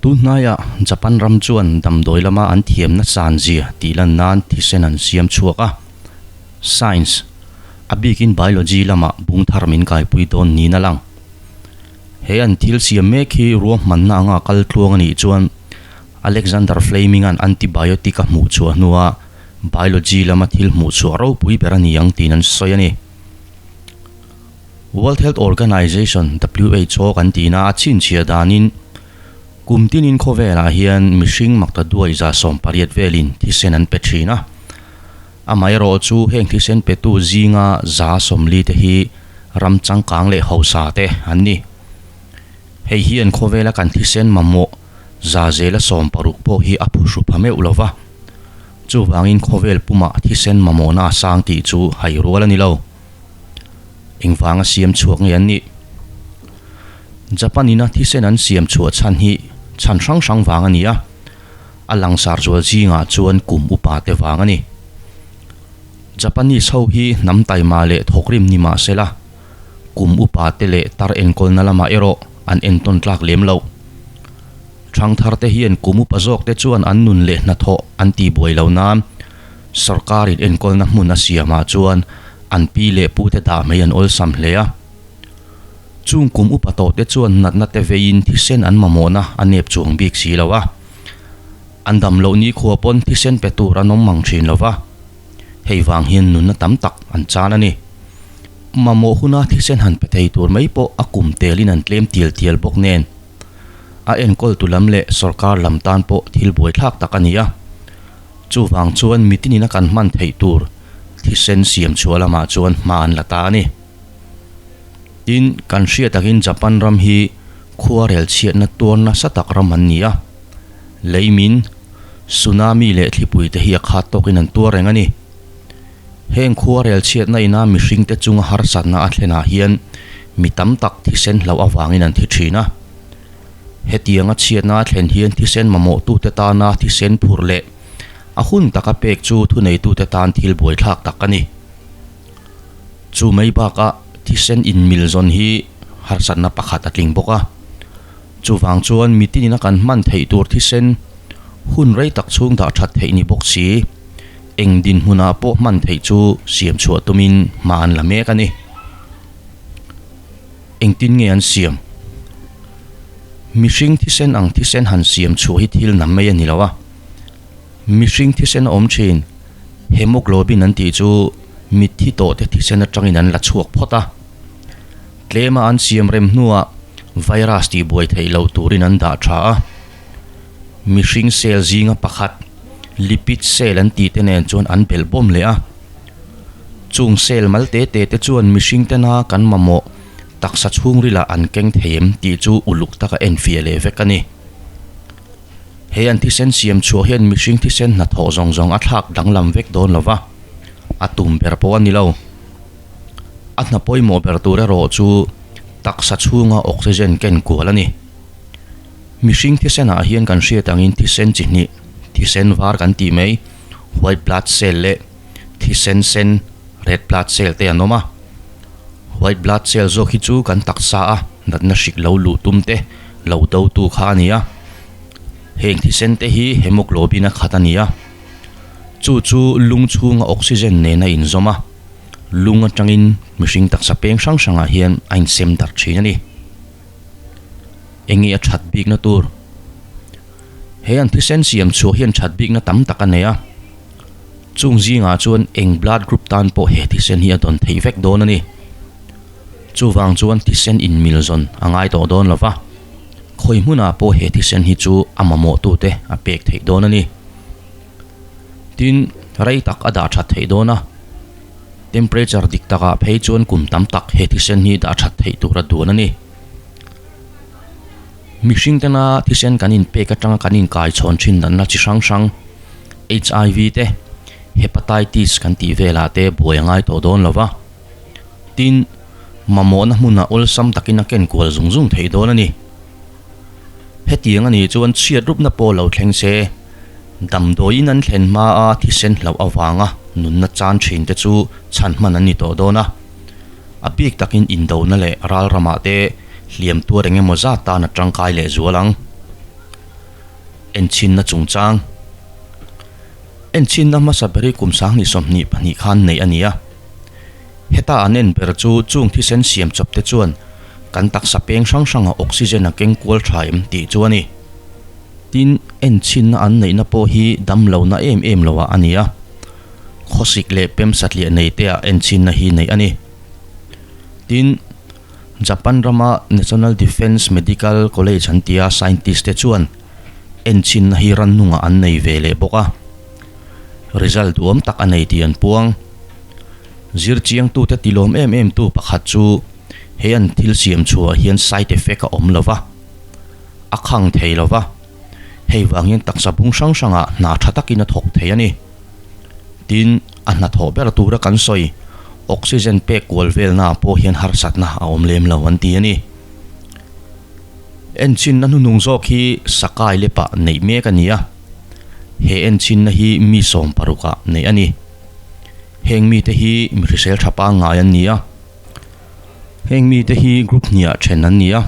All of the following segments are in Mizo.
Tun hnaiah Japan ram chuan damdawi lama an thiamna san zia tih lan nan thisen an siam chhuak a. Science, a bikin biology lamah bung thar min kaipui dawn niin a lang. He an thil siam mek hi ruahmanna anga kal tluang a nih chuan Alexander Fleming-a'n antibiotic a hmuh chhuah hnua biology lama thil hmuh chhuah ropui ber a ni ang tiin an sawi a ni. World Health Organization, who, kan tihna a chhinchhiah danin kum tinin khawvelah hian mihring makta duai 180 velin thisen an pe thin a. Amaherawh chu heng thisen petu zinga 40 te hi ram changkang leh hausa te an ni. Hei hian khawvela kan thisen mamawh 60% pawh hi a phuhru pha meuh lo va. Chuvangin khawvel pumah thisen mamawhna a sang tih chu hai rual a ni lo. Engvanga siam chhuak nge an nih? Japan ina thisen an siam chhuah chhan hi chhan hrang hrang vang a ni a, a langsar zual zingah chuan kum upa te vang a ni. Japanese ho hi hnam taima leh thawkrim ni mah sela, kum upa te leh tar enkawlna lamah erawh an entawn tlak lem lo. Thangthar te hian kum upa zawk te chuan an nun leh hnathawh an tihbuai lo nan Sorkarin enkawlna hmun a siamah chuan an pi leh pute dah mai an awlsam hle a. Chung kum upa tawhte chuan natna te veiin thisen an mamawhna a nep chuang bik si lo a. An dam loh nikhua pawn thisen pe tur an awm mang thin lo va. Hei vang hian nunna tam tak an chan a ni. Mamawh huna thisen han pe thei tur mai pawh a kum telin an tlem tial tial bawk nen. A enkawltu lam leh sorkar lam tan pawh thil buaithlak tak a ni a. Chuvang chuan mitinin a kan hman theih tur thisen siam chhuah lamah chuan hma an la ta a ni. Tin, kan hriat takin Japan ram hi khuarel chhiatna tuar nasa tak ram an ni a. Leimin, tsunami leh thlipui te hi a khat tawkin an tuar reng a ni. Heng khuarel chhiatna ina mihringte chunga harsatna a thlenah hian mi tam tak thisen hlauh avangin an thi thin a. Hetianga chhiatna a thlen hian thisen mamawhtute tana thisen phurh leh a hun taka pek chu thuneitute tan thil buaithlak tak a ni. Chu mai bakah thisen inmil zawn hi harsatna pakhat a tling bawk a. Chuvang chuan mitinin a kan hman theih tur thisen hun rei tak chhung dah that theih ni bawk si, eng dinhmunah pawh hman theih chu siam chhuah tumin hma an la mek a ni. Engtin nge an siam? Mihring thisen ang thisen han siam chhuah hi thil nam mai a ni lo a. Mihring thisen a awm thin, hemoglobin an tih chu mitthi tawhte thisen atangin an la chhuak phawt a. Tlema an siam rem hnuah virus tihbuai theih loh turin an dah tha a. Mihring cell zinga pakhat, lipid cell an tih te nen chuan an belh bawm leh a. Chung cell mal te te te chuan mihring tena kan mamawh taksa chhungrilah an keng thei em tih chu uluk taka enfiah leh vek a ni. He an thisen siam chhuah hian mihring thisen hnathawh zawng zawng a thlak danglam vek dawn lo va, a tum ber pawh a ni lo. A hna pawimawh ber tur erawh chu taksa chhunga oxygen ken kual a ni. Mihring thisenah hian kan hriat angin thisen chi hnih, thisen var kan tih mai, white blood cell leh thisen sen, red blood cell te an awm a. White blood cell zawk hi chu kan taksa a natna hrik lo luh tum te lo do tu kha a ni a. Heng thisen te hi hemoglobin a khat a ni a. Chu chu lung chhunga oxygen nen a inzawm a, lung atangin mihring taksa peng hrang hrangah hian a insem darh thin a ni. Enge a that bikna tur? He an thisen siam chhuah hian that bikna tam tak a nei a. Chung zingah chuan eng blood group tan pawh he thisen hi a dawn theih vek dawn a ni. Chuvang chuan thisen inmil zawn a ngai tawh dawn lo va, khawi hmunah pawh he thisen hi chu a mamawhtute a pek theih dawn a ni. Tin, rei tak a dah that theih dawn a, temperature dik takah phei chuan kum tam tak he thisen hi dah that theih tur a duan a ni. Mihring tena thisen kan inpek atanga kan inkai chhawn thin danna chi hrang hrang HIV te, Hepatitis kan tih velah te buai a ngai tawh dawn lo va. Tin, mamawhna hmunah awlsam takin a ken kual zung zung theih dawn a ni. Hetiang a nih chuan chhiat rupna pawh lo thleng se, damdawiin an thlen hmaa thisen hlauh avanga nunna chan thin te chu chhan hman an ni tawh dawn a. A bik takin indona leh ral ramah te hliam tuar eng emaw zat tan a tangkai leh zual ang. Enchhinna chungchang. Enchhinna hmasa ber hi kum 2022 khan neih a ni a. Heta an en ber chu chung thisen siam chawp te chuan kan taksa peng hrang hranga oxygen a keng kual tha em tih chu a ni. Tin, enchhinna an neihna pawh hi dam lohna em em loah a ni a. Khawsik leh pem satliah nei te ah enchhinna hi neih a ni. Tin, Japan rama National Defence Medical College an tia scientist te chuan enchhinna hi rannungah an nei ve leh bawk a. Result duhawm tak a nei tih an puang. Zirchiangtute tilawm em em tu pakhat chu he an thil siam chhuah hian side effect a awm lo va, a khang thei lo va, hei vang hian taksa bung hrang hrangah hna tha takin a thawk thei a ni. Tin, a hnathawh ber tura kan sawi oxygen pek kual velnaah pawh hian harsatna a awm lem lo an ti a ni. Enchinna hnuhnung zawk hi Sakai lepah neih mek a ni a, he enchinna hi mi 60ah neih a ni. Heng mite hi mi hrisel tha pangngai an ni a, heng mite hi group hniah then an ni a.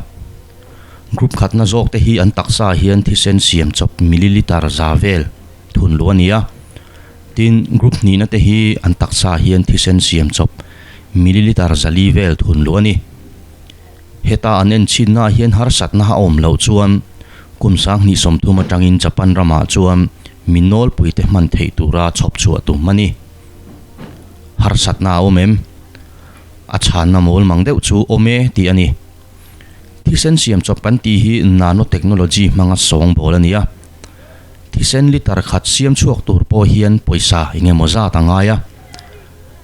Group khatna zawk te hi an taksa hian thisen siam chawp milliliter za vel thun luh a ni a. Tin, group hnihna te hi an taksa hian thisen siam chawp milliliter zali vel thun luh a ni. Heta an enchhinnaah hian harsatna a awm loh chuan kum 2030 atangin Japan ramah chuan mi nawlpuite hman theih tura chhawp chhuah tum a ni. Harsatna a awm em? A chhanna mawl mang deuh chu awm e tih a ni. Thisen siam chawp kan tih hi nanotechnology hmanga sawngbawl a ni a. Thisen liter khat siam chhuak tur pawh hian pawisa eng emaw zat a ngai a.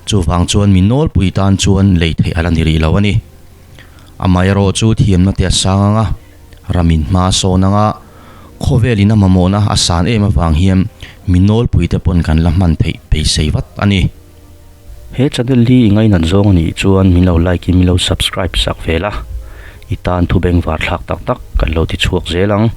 Chuvang chuan mi nawlpui tan chuan lei theih a la ni rih lo a ni. Amaherawh chu thiamna te a sang ang a, ramin hma a sawn ang a, khawvelin a mamawhna a san em avang hian mi nawlpui te pawn kan la hman theih beisei vat a ni. He channel hi i ngainat zawng a nih chuan min lo like in min lo subscribe sak ve la, i tan thu bengvar thlak tak tak kan lo ti chhuak zel ang.